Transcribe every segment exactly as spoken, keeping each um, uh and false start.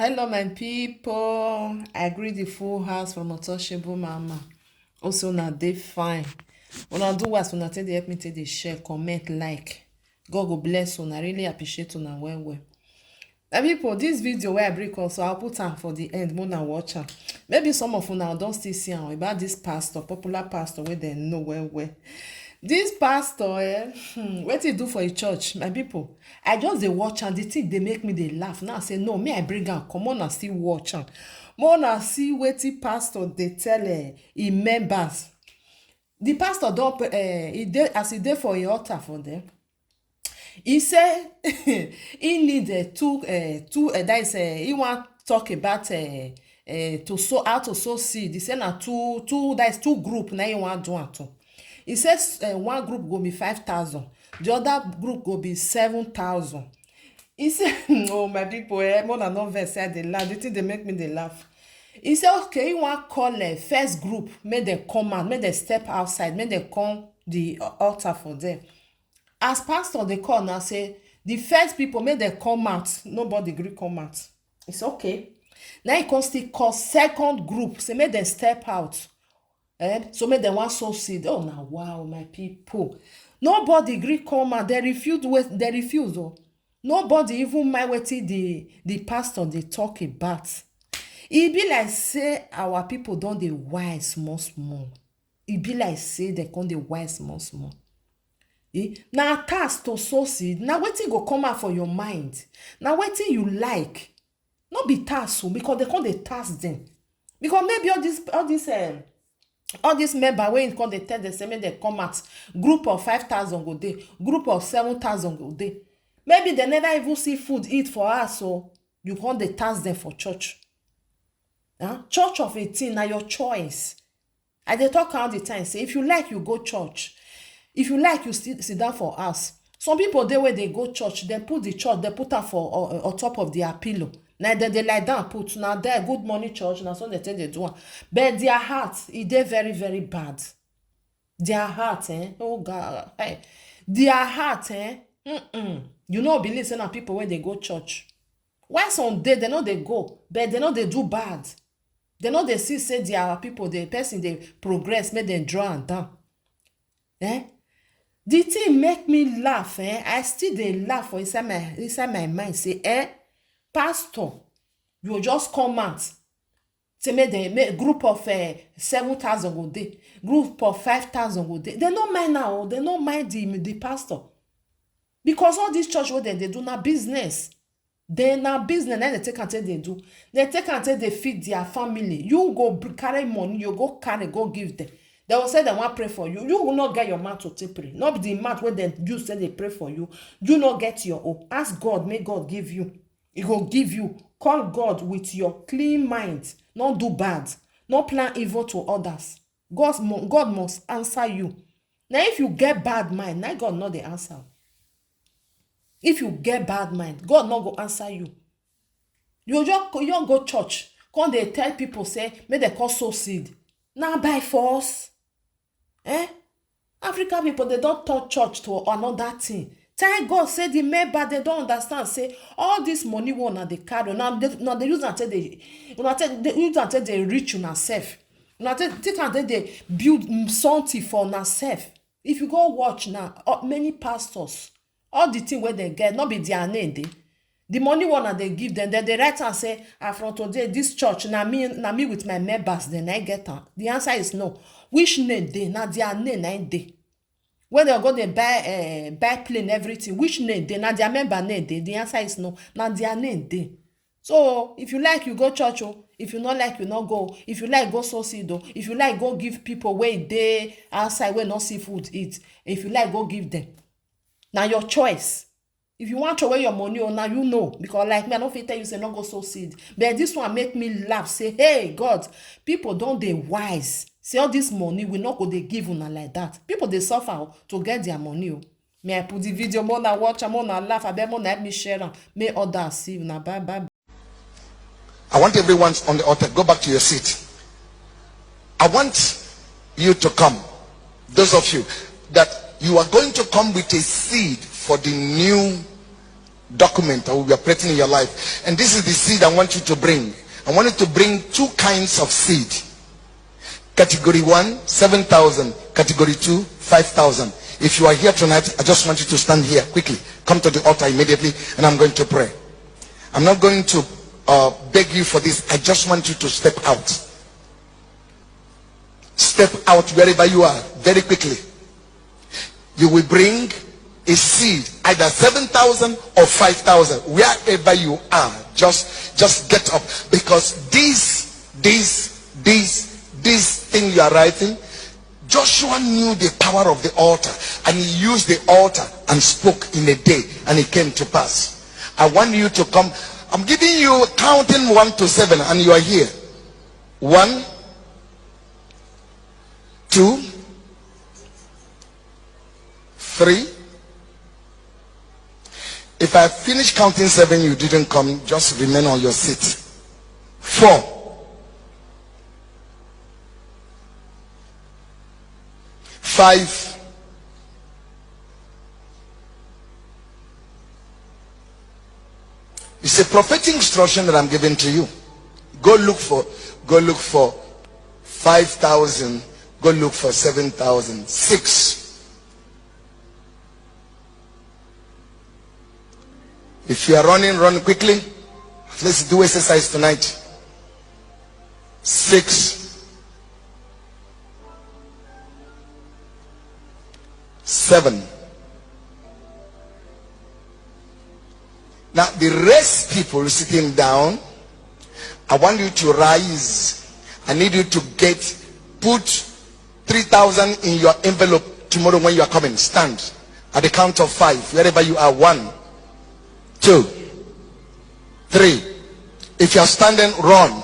Hello, my people. I greet the full house from Untouchable Mama. Also, una dey fine. Una do as una take dey help me take dey share, comment, like. God go bless una. I really appreciate una well well. My people, this video wey I bring come, so I'll put am for the end, more than watch am. Maybe some of una don still see am about this pastor, popular pastor wey dem know well well. This pastor, eh, hmm, wetin he do for his church, my people? I just dey watch am, the thing dey make me dey laugh. Now I say, no, me I bring am come, una still watch am. More una see wetin pastor dey tell, eh, him members. The pastor don, eh, he dey, as he dey for him altar for there, he say he need, eh, two, eh, two, eh, that is, eh, he wan talk about, eh, eh, to sow, how to sow seed. He say na two, two, that is two group na he wan do am to. He say, eh, one group go be five thousand, the other group go be seven thousand. He say, oh, my people, eh, more than no vex, say I dey laugh. The thing dey make me dey laugh. He say, okay, he wan call, eh, first group, make dem come out, make dem step outside, make dem come the, uh, altar for there. As pastor dey call now, say the first people, make dem come out, nobody gree come out. It's okay. Now he come still call second group, say make dem step out. Eh? So make dem wan sow seed. Oh, na wow, my people. Nobody gree come out. They refuse. Wait, they refuse. Oh, nobody even mind wetin the the pastor dey talk about. E be like say our people don dey wise small small. E be like say dem come dey wise small small. Eh? Na tax to sow seed. Na wetin go come out for your mind. Na wetin you like. No be tax o, because dem come dey tax dem. Because maybe all this, all this, um, all this member wey come dey tell dem say make dem come out, group of five thousand go dey, group of seven thousand go dey. Maybe dem never even see food eat for house, so you come dey tax dem for church. Huh? Church of eighteen, na your choice. I dey talk all the time say if you like, you go church. If you like, you sit, sit down for house. Some people dey wey dey go church, dem put the church, dem put am for, uh, on top of their pillow. Na dem dey lie down put. Na there, good morning church, na so dem take dey do am. But their heart, e dey very, very bad. Their heart, eh? Oh God, hey. Their heart, eh? Mm-mm. You no believe say na people wey dey go church. Why some dey, dem no dey go, but dem no dey do bad. Dem no dey see say their people, the person dey progress, make dem draw am down. Eh? The thing make me laugh, eh? I still dey laugh for inside my, inside my mind, say, eh, pastor, you just come out, say make dem, make group of, eh, seven thousand go dey, group of five thousand go dey. Dem no mind now, dem no mind the, the pastor. Because all this church wey dem dey do na business. Then na business na dem take am take dey do. Dem take am take dey feed their family. You go br-, carry money, you go carry, go give them. Dem go say dem wan pray for you. You will not get your mouth to take pray. Not be the mouth wey dem use say dey pray for you. You no get your own. Ask God, make God give you. He go give you. Call God with your clean mind. No do bad. No plan evil to others. God mu-, God must answer you. Now, if you get bad mind, now God no dey answer. If you get bad mind, God no go answer you. You just, you just go church, come dey tell people say make dem come sow seed. Na by force. Eh? African people, dem don turn church to another thing. Thank God say the member dem don understand say all this money wey una dey carry, una dey, una dey use am take dey, una take dey use am take dey rich una sef. Una take, take am take dey build, mm, something for una sef. If you go watch now, uh, many pastors, all the thing wey dem get, no be their name dey. The money wey una dey give them, dem dey write am say, ah, from today, this church, na me, na me with my members, dem na get am. The answer is no. Which name dey? Na their name na dey. When dem go dey buy, eh, buy plane, everything, which name dey? Na their member name dey. The answer is no. Na their name dey. So if you like, you go church o. If you no like, you no go. If you like, go sow seed o. If you like, go give people wey dey outside wey no see food eat. If you like, go give them. Na your choice. If you wan throw away your money o, na you know. Because like me, I no fit tell you say no go sow seed. But this one make me laugh. Say, hey, God, people don dey wise. Say all this money, we no go dey give una like that. People dey suffer o to get their money o. May I put the video, more na watch am, more na laugh, abeg more na help me share am. Make others see una. Bye bye. I want everyone on the altar, go back to your seat. I want you to come. Those of you that you are going to come with a seed for the new document that will be operating in your life. And this is the seed I want you to bring. I want you to bring two kinds of seed. Category one, seven thousand. Category two, five thousand. If you are here tonight, I just want you to stand here quickly. Come to the altar immediately, and I'm going to pray. I'm not going to uh, beg you for this. I just want you to step out. Step out wherever you are very quickly. You will bring a seed, either seven thousand or five thousand, wherever you are. Just, just get up, because this, this, this, this thing you are writing, Joshua knew the power of the altar, and he used the altar and spoke in a day, and it came to pass. I want you to come. I'm giving you counting one to seven, and you are here. One, two, three. If I finish counting seven, you didn't come, just remain on your seat. Four. Five. It's a prophetic instruction that I'm giving to you. Go look for, go look for five thousand, go look for seven thousand. Six. If you are running, run quickly. Let's do exercise tonight. Six. Seven. Now, the rest people sitting down, I want you to rise. I need you to get, put three thousand in your envelope tomorrow when you are coming. Stand at the count of five, wherever you are. One, two, three. If you are standing, run.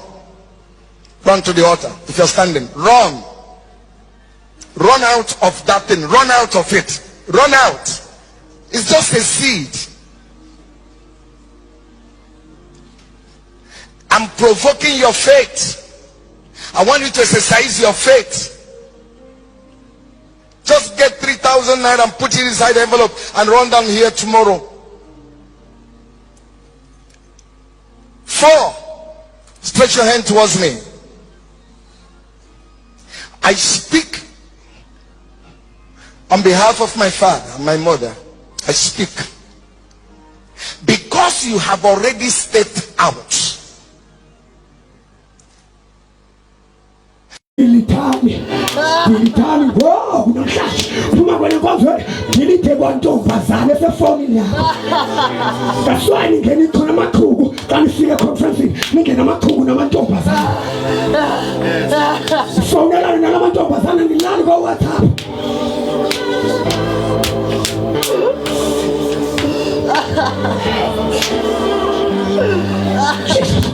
Run to the altar. If you are standing, run. Run out of that thing. Run out of it. Run out. It's just a seed. I'm provoking your faith. I want you to exercise your faith. Just get three thousand naira and put it inside the envelope and run down here tomorrow. Four, stretch your hand towards me. I speak on behalf of my father and my mother. I speak. Because you have already stepped out. Dilithani, dilithani, wo, kunamhlanje phuma kwena nkonzo, dilithe kwantombazane esefowunini yakho. That's why ningena ikhona amaxhuku xa nifika econferencini, ningena amaxhuku namantombazane. Fowunelane nala mantombazane, nilali kwa-WhatsApp. Jesus.